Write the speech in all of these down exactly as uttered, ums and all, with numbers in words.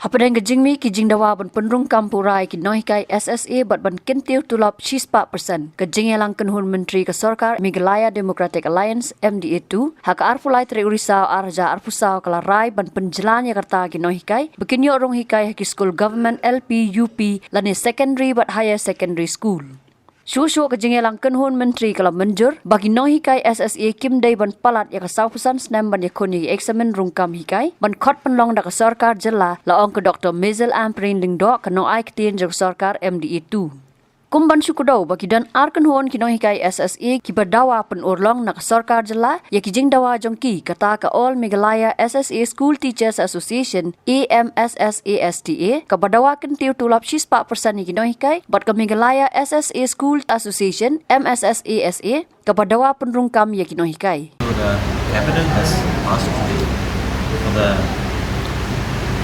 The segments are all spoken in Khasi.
Hapdeng ka jingmih ki jingdawa ban pynrung kam pura ïa ki nonghikai S S A bad ban kyntiew tulop shispah percent, ka jingïalang kynhun myntri ka sorkar Meghalaya Democratic Alliance, M D A two, ha ka arphew lai tarik u Risaw ar hajar arphew saw ka la rai ban pynjlan ïa kata ki nonghikai ba kin ïoh rung hikai ha ki skul government, L P, U P lane secondary bad higher secondary school. Shuh shuh ka jingïalang kynhun myntri ka la mynjur ba ki nonghikai S S A kim dei ban palat ïa ka sawphew san snem ban ïakhun ïa ki eksamin rung kam hikai ban khot pynlong da ka sorkar jylla, la ong ka Doctor Maisel Ampareen Lyngdoh, ka nongai ktien jong ka sorkar M D A two. Kum ban shu kdew ba ki don ar kynhun ki nonghikai S S A kiba dawa pynurlong na ka sorkar jylla ïa ki jingdawa jong ki, kata ka All Meghalaya S S A School Teachers Association, A M S S A S T A, kaba dawa kyntiew tulop shispah percent ïa ki nonghikai, bad ka Meghalaya S S A School Association, M S S A S A, kaba dawa pynrung kam ïa ki nonghikai. So the cabinet has passed today for the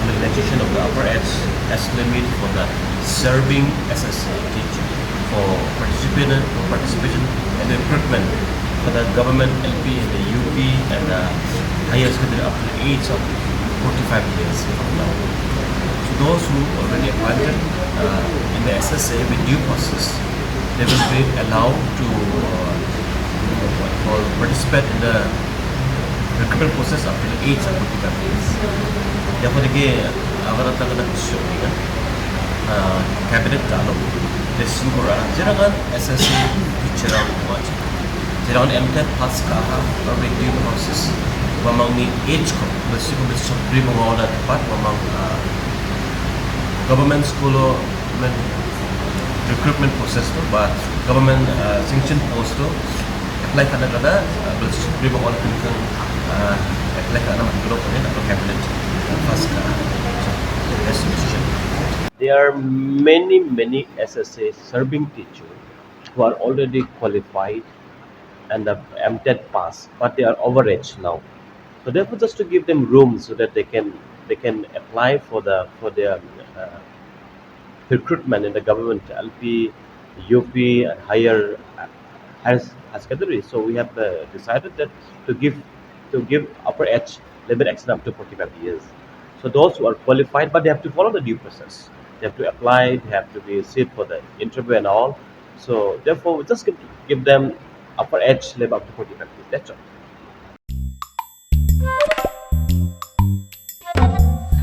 implementation of the upper age age limit for the serving S S A teacher for participation, for participation in the recruitment for the government L P and the U P and the higher secondary up to the age of forty-five years from now. So those who already appointed uh, in the S S A with due process, they will be allowed to uh, for participate in the recruitment process up to the age of forty-five years. Therefore, the agar tak ada issue ni kan, uh, cabinet kalau decision ko ra, jera kan S S A teacher ang buat, jera kan M Tet pass ka ha, or with due process, memang ni age ko, mesti ko mesti beri mengolah tempat, memang uh, government school, government recruitment process tu, but government uh, sanction post tu apply kana kana uh, bel sisuk prima all kan kan uh, apply kana mat group ni nak cabinet uh, pass ka. So, that's the decision. There are many, many S S A serving teachers who are already qualified and the M Tet pass, but they are overage now. So therefore, just to give them room so that they can they can apply for the for their uh, recruitment in the government, L P, U P, and higher uh, higher, higher secondary. So we have uh, decided that to give to give upper age limit extend up to forty-five years. So those who are qualified, but they have to follow the due process. They have to apply, they have to be sit for the interview and all. So therefore, we just give, give them upper age limit up to forty-five years. That's all.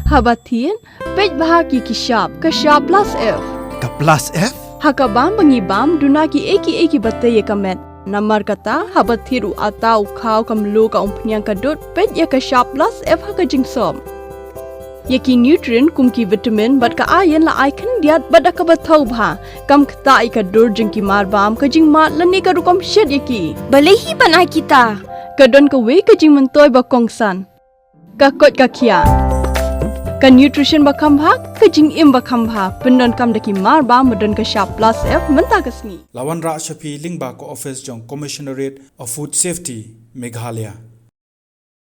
Haba thied, peit bha ki ki shap, ka shap plus F. Ka plus F? Ha ka bam ba ngi bam, duna ki ei ki ei kiba tei ïa ka met. Namar kata, haba thied u ata u khaw ka mluh ka umphniang ka dud, peit ïa ka shap plus F ha ka jingsop. Ïa ki nutrient kum ki vitamin bad ka iron la ai khyndiat bad da kaba thaw bha. Kam ktah ïa ka dur jong ki marbam, ka jingmad lane ka rukom shet ïa ki. Balei hi ban ai kita? Ka don kawei ka jingmyntoi ba kongsan. Ka koit ka khiah. Ka nutrition ba kham bha, ka jingim ba kham bha. Pyndonkam da ki marbam ba don ka shap plus F mynta ka sngi. La wanrah sha phi lyngba ka office jong Commissionerate of Food Safety, Meghalaya.